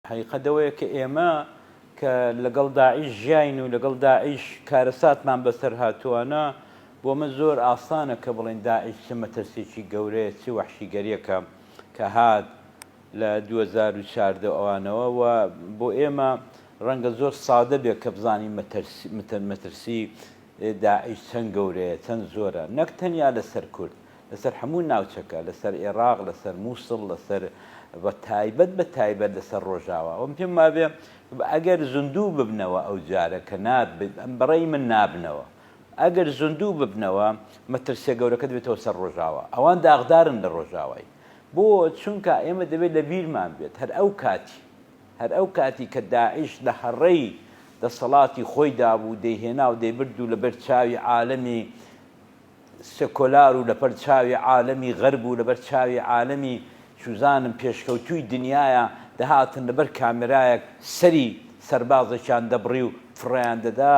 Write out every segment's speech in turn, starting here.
حەقیقەت ئەوەیە کە ئێمە کە لەگەڵ داعش ژیاین و لەگەڵ داعش کارەساتمان بەسەر هاتووانە، بۆ من زۆر ئاسانە کە بڵێین داعش چ مەترسییەکی گەورەیە، چ وەحشیگەرییەکە کە هات لە 2014 و ئەوانەوە و بۆ ئێمە ڕەنگە زۆر سادە بێت کە بزانین مەترسی داعش چەند گەورەیە، چەند زۆرە، نەک تەنیا لەسەر کورد، لەسەر هەموو ناوچەکە، لەسەر ئێڕاق، لەسەر مووسڵ، لەسەر بە تایبەت بە تایبەت لەسەر ڕۆژاوا. ئەوم پێم وابێ ئەگەر زیندوو ببنەوە ئەو جارە کە ناب بەڕێی من نابنەوە. ئەگەر زیندوو ببنەوە مەترسیە گەورەکە دەبێتەوە سەر ڕۆژاوا. ئەوان داغدارن لە ڕۆژاوای. بۆ؟ چونکە ئێمە دەبێت لە بیرمان بێت هەر ئەو کاتی هەر ئەو کاتی کە داعش لە هەڕەی دەسەڵاتی خۆی دابوو دەیهێنا و دەیبرد و لەبەر چاوی عالەمی سکۆلار و لەپەر چاوی عالەمی غەرب و لەبەر چاوی عالەمی چوزانم پێشکەوتووی دنیایا دەهاتن لەبەر کامێرایەک سەری سەربازێکیان دەبڕی و فڕێیان دەدا،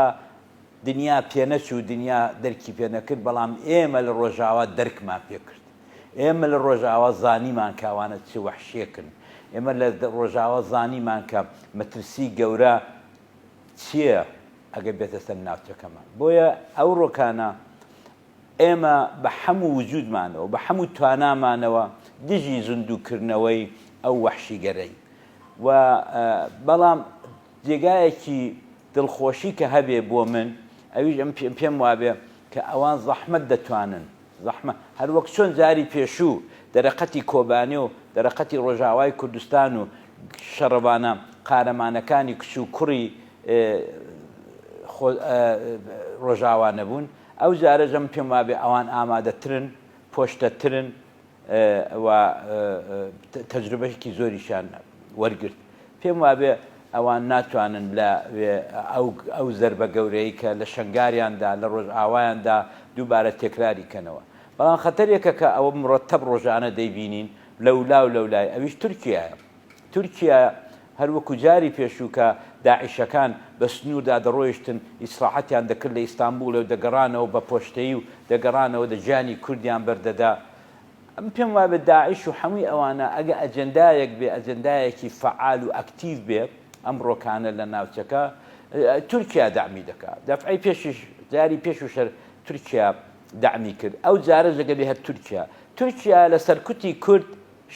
دنیا پێنەچوو، دنیا دەرکی پێنەکرد، بەڵام ئێمە لە ڕۆژاوا دەرکمان پێکرد. ئێمە لە ڕۆژاوا زانیمان کە ئەوانە چ وەحشیەکن. ئێمە لە ڕۆژاوا زانیمان کە مەترسی گەورە چییە ئەگەر بێتە سەر ناوچەکەمان. بۆیە ئەوڕۆکانە ئێمە بە حەموو وجودمانەوە، بە حەموو توانامانەوە دژی زیندووکردنەوەی ئەو وەحشیگەرەین و بەڵام جێگایەکی دڵخۆشی کە هەبێ بۆ من ئەویش ئەم پێم وابێ کە ئەوان زەحمەت دەتوانن زەحمە هەر وەک چۆن جاری پێشوو دەرەقەتی کۆبانێ و دەرەقەتی ڕۆژاوای کوردستان و شەڕڤانە قارەمانەکانی کچ و کوڕی ڕۆژاوا نەبوون ئەو جارەش ئەمن پێم وابێ ئەوان ئامادەترن پۆشتەترن و تەجروبەیەکی زۆریشیان وەرگرت. پێم وابێ ئەوان ناتوانن لە ئەو زەربە گەورەی کە لە شەنگاریان دا، لە ڕۆژئاوایان دا دووبارە تێکراری کەنەوە. بەڵام خەتەرێکە کە ئەوە مڕەتەب ڕۆژانە دەیبینین لەولا و لەولای ئەویش تورکیایە. تورکیا هەر وەکو جاری پێشوو کە داعشەکان بە سنووردا دەڕۆیشتن ئیسراحەتیان دەکرد لە ئیستانبوڵێ و دەگەڕانەوە بە پۆشتەیی و دەگەڕانەوە دە گیانی کوردیان بەردەدا. ئەمن پێم وابێ داعش و حەمووی ئەوانە ئەگە ئەجێندایەک بێ ئەجێندایەکی فەعال و ئەکتیڤ بێ ئەمڕۆکانە لە ناوچەکە تورکیا دەعمی دەکا. دەفعەی پێشیش جاری پێشووش هەر تورکیا دەعمی کرد. ئەو جارەش دەگە بێ هەر تورکیا. تورکیا لە سەرکوتی کورد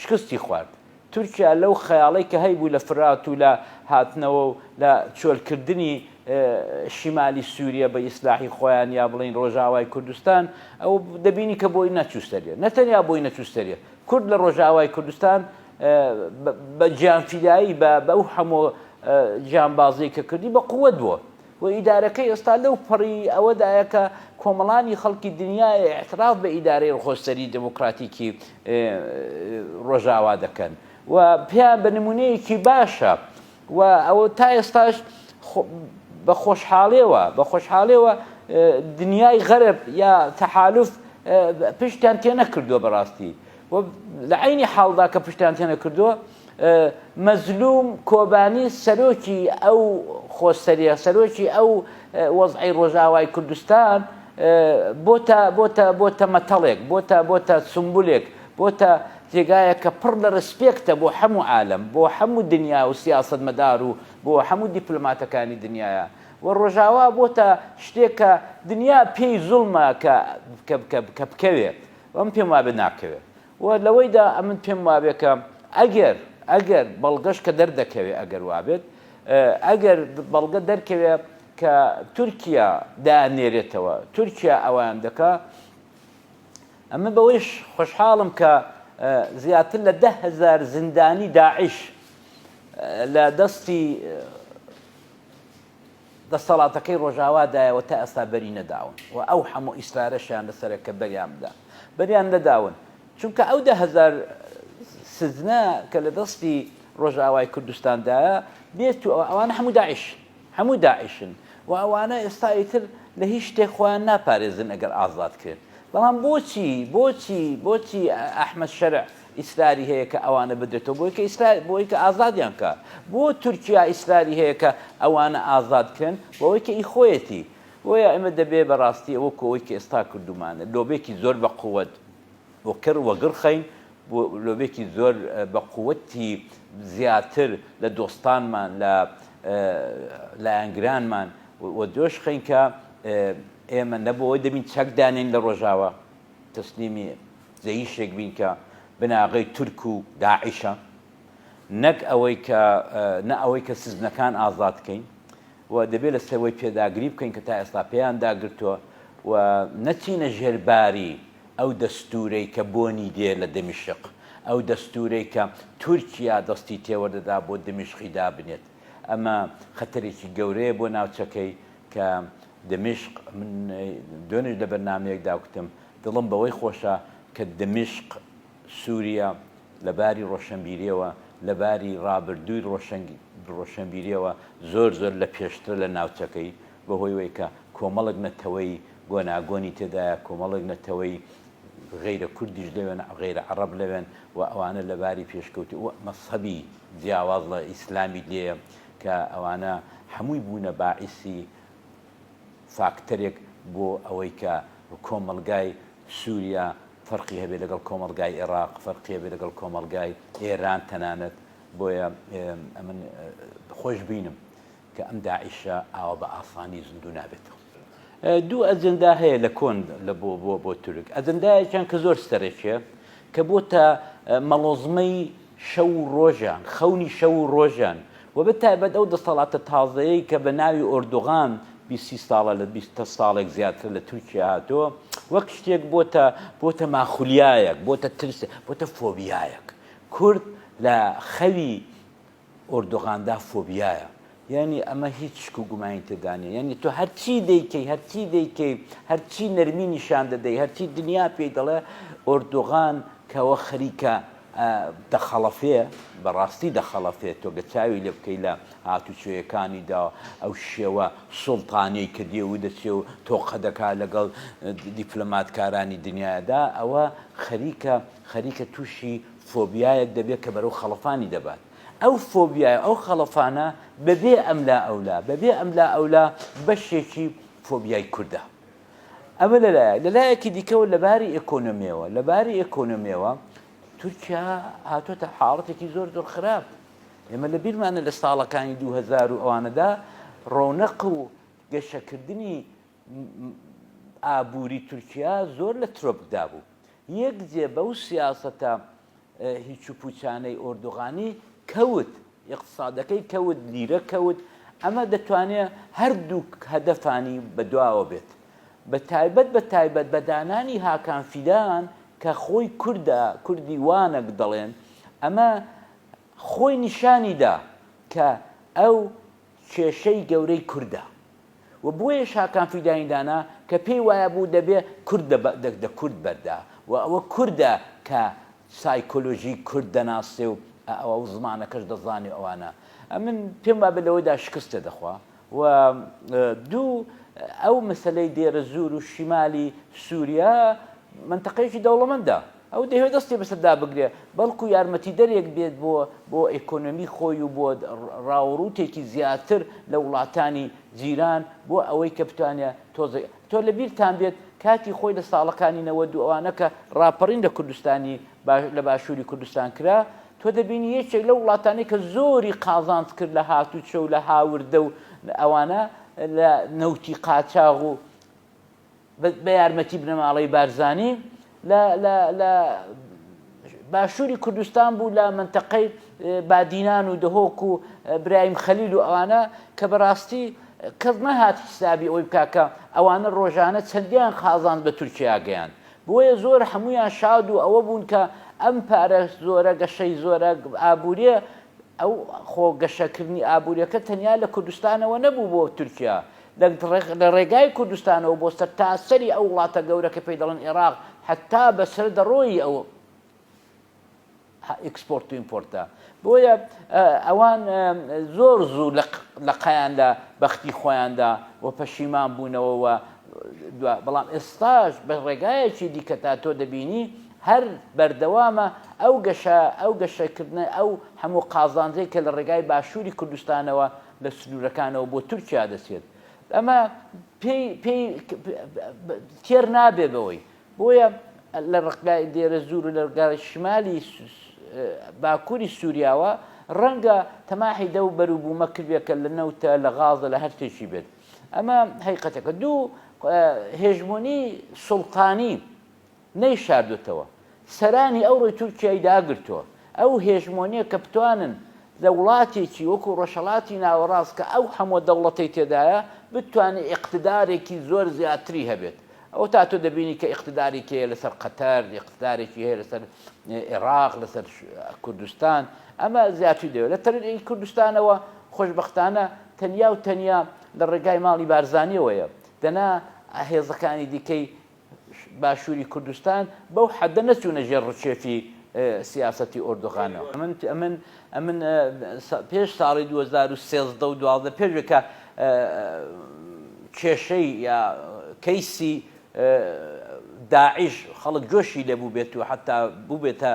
شکستی خوارد. تورکیا لەو خەیاڵەی کە هەیبوو لە فرات و لە هاتنەوە و لە چۆلکردنی شیمالی سوریە بە ئیسلاحی خۆیان یا بڵێین ڕۆژاوای کوردستان ئەو دەبینی کە بۆی نەچوو سەریە. نە تەنیا بۆی نەچوو سەریە، کورد لە ڕۆژاوای کوردستان بە گیانفیدایی بە ئەو هەموو گیانبازیەی کە کردی بە قووەت بووە. و ئیدارەکەی ئێستا لەو پەڕی ئەوەدایە کە کۆمەڵانی خەڵکی دنیا ئیعتراف بە ئیدارەی خۆسەری دێموکراتیکی ڕۆژاوا دەکەن و پێیان بە نمونەیەکی باشە و ئەوە تا ئێستاش بە خۆشحاڵیەوە بە خۆشحاڵیەوە دنیای غەرب یا تەحالف پشتیان تێ نەکردووە بەڕاستی و لە عینی حاڵدا کە پشتیان تێ نەکردووە مەزلوم کۆبانی سەرۆکی ئەو خۆسەریە، سەرۆکی ئەو وەزعەی ڕۆژئاوای کوردستان بۆتە بۆتە بۆتە مەتەڵێک، بۆتە بۆتە سومبولێک، بۆتە جێگایەک کە پڕ لە respect ە بۆ هەموو عالەم، بۆ هەموو دنیا و سیاسەتمەدار و بۆ هەموو دیپلۆماتەکانی دنیایە و ڕۆژاوا بۆتە شتێک کە دنیا پێی زوڵمە کە کە بکەوێ و من پێم وابێ ناکەوێ. و لەوەیدا ئەمن پێم وابێ کە ئەگەر ئەگەر بەڵگەش کە دەردەکەوێ ئەگەر وابێت ئەگەر بەڵگە دەرکەوێ کە تورکیا دانێرێتەوە تورکیا ئەویان دەکا ئەمە بەوەیش خۆشحاڵم کە زیاتر لە 10هزار زیندانی داعش لە دەستی دەستەڵاتەکەی ڕۆژاوا دایە و تا ئێستا بەری نەداون و ئەو حەموو ئیسرارەشیان لەسەرە کە بەریان بدا بەریان نەداون چونکە ئەو 10,000 سجنە کە لە دەستی ڕۆژاوای کوردستاندایە بێت و ئەوانە هەموو داعش هەموو داعشن و ئەوانە ئێستا ئیتر لە هیچ شتێک خۆیان ناپارێزن ئەگەر ئازاد کرێن بەڵام بۆچی بۆچی بۆچی ئەحمەد شەرع ئیسراری هەیە کە ئەوانە بدرێتەوە بۆی کە ئیسرا بۆی کە ئازادیان کا بۆ تورکیا ئیسراری هەیە کە ئەوانە ئازاد کرێن بەوەی کە ئی خۆیەتی بۆیە ئێمە دەبێ بەڕاستی وەکو ئەوەی کە ئێستا کردومانە لۆبێکی زۆر بە قووەت وکڕ وەگڕ خەین. لۆبێکی زۆر بە قوتی زیاتر لە دۆستانمان لە لایەنگرانمان و دۆش خەین کە ئێمە نە بۆ ئەوەی دەبین چەک دانێین لە ڕۆژاوا تەسلیمی جەیشێک بین کە بناغەی تورک و داعشە نەک ئەوەی کە نە ئەوەی کە سزنەکان ئازاد کەین و دەبێت لە سەروەی پێداگری بکەین کە تا ئێستا پێیان داگرتووە و نەچینە ژێر باری ئەو دەستوورەی کە بۆنی دێ لە دمیشق، ئەو دەستوورەی کە تورکیا دەستی تێوەردەدا بۆ دمیشقی دابنێت. ئەمە خەتەرێکی گەورەیە بۆ ناوچەکەی کە دمیشق، من دوێنێش لە بەرنامەیەکدا گوتم دڵم بەوەی خۆشە کە دمیشق، سووریا، لە باری ڕۆشەنبیریەوە، لە باری ڕابردووی ڕۆشەنبیریەوە زۆر زۆر لە پێشترە لە ناوچەکەی، بە هۆی وەی کە کۆمەڵێک نەتەوەی گۆناگۆنی تێدایە، کۆمەڵێک نەتەوەی غەیرە کوردیش لەوێن، غەیرە عەڕەب لەوێن و ئەوانە لە باری پێشکەوتوو و مەزهەبی جیاواز لە ئیسلامی لێیە کە ئەوانە هەمووی بوونە باعیسی فاکتەرێک بۆ ئەوەی کە کۆمەڵگای سووریا فەرقی هەبێ لەگەڵ کۆمەڵگای ئێڕاق، فەرقی هەبێ لەگەڵ کۆمەڵگای ئێران تەنانەت، بۆیە ئەمن خۆشبینم کە ئەم داعشە ئاوا بە ئاسانی زیندوو نابێتەوە. دوو ئەجندا هەیە لە کۆن لە بۆ بۆ بۆ تورک، ئەجندایەکیان کە زۆر سەرەکیە کە بۆتە مەڵۆزمەی شەو و ڕۆژیان، خەونی شەو و ڕۆژیان و بە تایبەت ئەو دەسەڵاتە تازەیەی کە بە ناوی ئۆردوغان 20 سی ساڵە لە 20 ساڵێک زیاتر لە تورکیا هاتووە وەک شتێک بۆتە بۆتە ماخولیایەک بۆتە ترس بۆتە فۆبیایەک کورد لە خەوی ئۆردوغاندا فۆبیایە یانی ئەمە هیچ شک و گومانی تێدا نیە یانی تۆ هەرچی دەیکەی هەرچی دەیکەی هەرچی نەرمی نیشان دەدەی هەرچی دنیا پێی دەڵێ ئۆردوغان کەوە خەریکە دەخەڵەفێ بەڕاستی دەخەڵەفێ تۆ گە چاوی لێ بکەی لە هاتوچۆیەکانیدا ئەو شێوە سوڵتانەی کە دێ و دەچێ و تۆقە دەکا لەگەڵ دیپلۆماتکارانی دنیادا ئەوە خەریکە خەریکە تووشی فۆبیایەک دەبێت کە بەرەو خەڵەفانی دەبات. ئەو فۆبیایە، ئەو خەڵەفانە بەبێ ئەملا ئەولا، بەبێ ئەملا ئەولا بەشێکی فۆبیای کوردە. ئەمە لە لایەک، لە لایەکی دیکەوە لە باری ئێکۆنۆمییەوە، لە باری ئێکۆنۆمییەوە تورکیا هاتۆتە حاڵەتێکی زۆر زۆر خراپ. ئێمە لە بیرمانە لە ساڵەکانی 2000 و ئەوانەدا ڕۆنەق و گەشەکردنی ئابووری تورکیا زۆر لە ترۆپکدا بوو. یەک جێ بەو سیاسەتە هیچوپوچانەی ئۆردوغانی کەوت، ئیقتسادەکەی کەوت، لیرە کەوت، ئەمە دەتوانێ هەردووک هەدەفانی بەدواوە بێت. بە تایبەت بە تایبەت بە دانانی هاکان فیدان کە خۆی کوردە، کوردی وانەک دەڵێن، ئەمە خۆی نیشانی دا کە ئەو کێشەی گەورەی کوردە و بۆیەش هاکان فیدانی دانا کە پێی وایە بوو دەبێ کورد دە کورد بەردا و ئەوە کوردە کە سایکۆلۆژی کورد دەناسێ و ئەوە و زمانەکەش دەزانێ و ئەوانە ئەمن پێم وابێ لەوەدا شکست تێدەخوا و دوو ئەو مەسەلەی دێرەزوور و شیمالی سووریا مەنتەقەیەکی دەوڵەمەندە ئەو دەیەوێت دەستی بەسەردا بگرێ بەڵکو یارمەتیدەرێک بێت بۆ بۆ ئێکۆنۆمی خۆی و بۆ ڕاوڕووتێکی زیاتر لە وڵاتانی جیران بۆ ئەوەی کە بتوانێ تۆزێک تۆ لە بیرتان بێت کاتی خۆی لە ساڵەکانی 90 و ئەوانە کە ڕاپەڕین لە کوردستانی لە باشووری کوردستان کرا تۆ دەبینی یەکێک لەو وڵاتانەی کە زۆری قازانج کرد لە هاتوچۆ و لە هاوردە و ئەوانە لە نەوتی قاچاغ و بە یارمەتی بنەماڵەی بارزانی لە لە لە باشووری کوردستان بوو لە مەنتەقەی بادینان و دهۆک و برایم خەلیل و ئەوانە کە بەڕاستی کەس نەهات حسابی ئەوەی بکا کە ئەوانە ڕۆژانە چەندیان قازانج بە تورکیا گەیاند بۆیە زۆر هەمویان شاد و ئەوە بوون کە ئەم پارە زۆرە گەشەی زۆرە ئابووریە ئەو خۆ گەشەکردنی ئابووریەکە تەنیا لە کوردستانەوە نەبوو بۆ تورکیا لە ڕێگای کوردستانەوە بۆ سەرتاسەری ئەو وڵاتە گەورە کە پێی دەڵێن ئێراق حەتا بەسەر دەڕۆیی ئەو ئیکسپۆرت و ئیمپۆرتە بۆیە ئەوان زۆر زوو لەقیان لە بەختی خۆیاندا و پەشیمان بوونەوە و بەڵام ئێستاش بە ڕێگایەکی دیکە تا تۆ دەبینی هەر بەردەوامە ئەو گەشە ئەو گەشەکردنە ئەو هەموو قازانجەی کە لە ڕێگای باشووری کوردستانەوە لە سنوورەکانەوە بۆ تورکیا دەچێت ئەمە پێی پێی تێر نابێ بەوەی بۆیە. لە ڕقگای دێرەزوور و لە ڕگای شمالی باکووری سووریاوە ڕەنگە تەماحی دەو بەروبوومە کردبێت کە لە نەوتە، لە غازە، لە هەر شتێکی بێت. ئەمە هەقیقەتێکە. دوو، هێژمۆنی سوڵتانی نەیشاردۆتەوە. سەرانی ئەوڕۆی تورکیای داگرتووە. ئەو هێژمۆنیە کە بتوانن لە وڵاتێکی وەکو ڕۆژهەڵاتی ناوەڕاست کە ئەو هەموو دەوڵەتەی تێدایە بتوانێت ئیقتدارێکی زۆر زیاتری هەبێت. ئەوەتا تۆ دەبینی کە ئیقتدارێکی هەیە لەسەر قەتەر، ئیقتدارێکی هەیە لەسەر ئێراق، لەسەر کوردستان، ئەمە زیاتری دەوێت. لە تەریقی کوردستانەوە خۆشبەختانە تەنیا و تەنیا لە ڕێگای ماڵی بارزانیەوەیە، دەنا هێزەکانی دیکەی باشووری کوردستان بەو حەدە نەچوونە ژێر ڕکێفی سیاسەتی ئۆردوغانەوە. ئەمن ئەمن ئەمن پێش ساڵی 2013 و 12 پێش کە کێشەی یا کەیسی داعش خەڵک جۆشی لێ بووبێت و حتا بووبێتە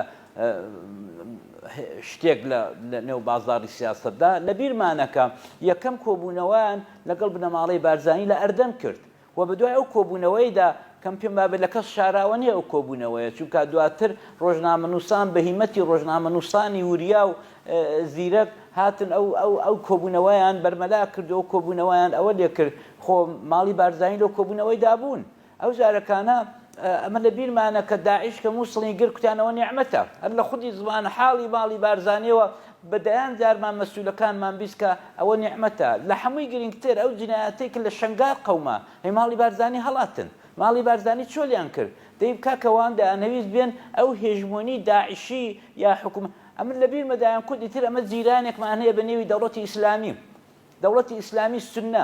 شتێک لە نێو بازاری سیاستدا لە بیرمانەکە یەکەم کۆبوونەوەیان لەگەڵ بنەماڵەی بارزانی لە ئەردەن کرد وە بەدوای ئەو کۆبوونەوەیدا کەم پێم وابێت لە کەس شاراوە نیە ئەو کۆبوونەوەیە چونکا دواتر ڕۆژنامەنووسان بە هیمەتی ڕۆژنامەنووسانی وریا و زیرەک هاتن ئەو ئەو ئەو کۆبوونەوەیان بەرمەلا کرد و ئەو کۆبوونەوەیان ئەوە لێ کرد خۆ ماڵی بارزانی لەو کۆبوونەوەیدا بوون ئەو جارەکانە ئەمە لە بیرمانە کە داعش کە مووسڵی گرت کوتیان ئەوە نیعمەتە هەر لە خودی زمان حاڵی ماڵی بارزانیەوە بە دەیان جارمان مەسولەکانمان بیست کە ئەوە نیعمەتە لە حەمووی گرینگتر ئەو جینایەتەی کە لە شەنگال قەوما هەی ماڵی بارزانی هەڵاتن ماڵی بارزانی چۆلیان کرد دەی کاکە وان دەیانەویست بێن ئەو هێژمۆنی داعشی یا حکوم ئەمن لە بیرمە دایان کوت ئیتر ئەمە جیرانێکمان هەیە بە نێوی دەوڵەتی ئیسلامی دەوڵەتی ئیسلامی سوننە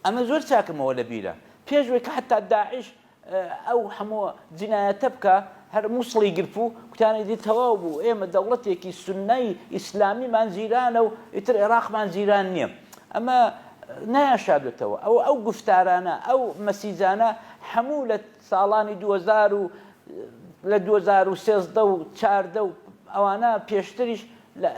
ئەمە زۆر چاکمەوە لە بیرە پێش وەی کە حەتا داعش ئەو هەموو جینایەتە بکا هەر موسڵی گرت و کوتیان ئیدی تەواو بوو ئێمە دەوڵەتێکی سوننەی ئیسلامیمان جیرانە و ئیتر عێراقمان جیران نییە ئەمە نایانشاردێتەوە ئەو ئەو گوفتارانە ئەو مەسیجانە هەموو لە ساڵانی 2000 و لە 2013 و 14 و ئەوانە پێشتریش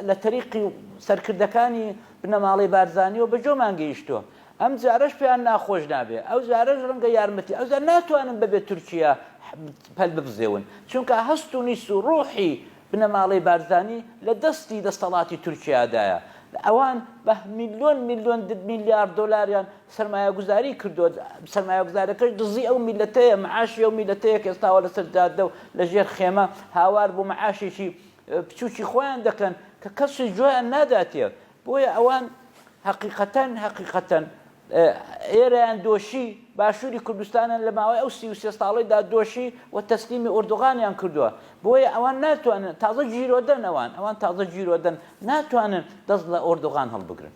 لە تەریقی سەرکردەکانی بنەماڵەی بارزانیەوە بە جۆمان گەیشتووە ئەم جارەش پێیان ناخۆش نابێ ئەو جارەش ڕەنگە یارمەتی ئەو جار ناتوانن بەبێ تورکیا پەل ببزێون چونکە هەست و نیس و ڕۆحی بنەماڵەی بارزانی لە دەستی دەستەڵاتی تورکیادایە ئەوان بە میلیۆن میلیۆن میلیارد دۆلاریان سەرمایەگوزاری کردووە سەرمایەگوزارەکەش دزی ئەو میلەتەیە معاشی ئەو میلەتەیە کە ئێستاوە لەسەر جادە و لەژێر خێمە هاوار بۆ معاشێکی بچوکی خۆیان دەکەن کە کەسی جویان ناداتێ بۆیە ئەوان هەقیقەتەن هەقیقەتەن ئێرەیان دۆشی باشووری کوردستانیان لە ماوەی ئەو 33 ساڵەیدا دۆشی و تەسلیمی ئۆردوغانیان کردووە بۆیە ئەوان ناتوانن تازە گیرۆدەن ئەوان ئەوان تازە گیرۆدەن ناتوانن دەست لە ئۆردوغان هەڵبگرن.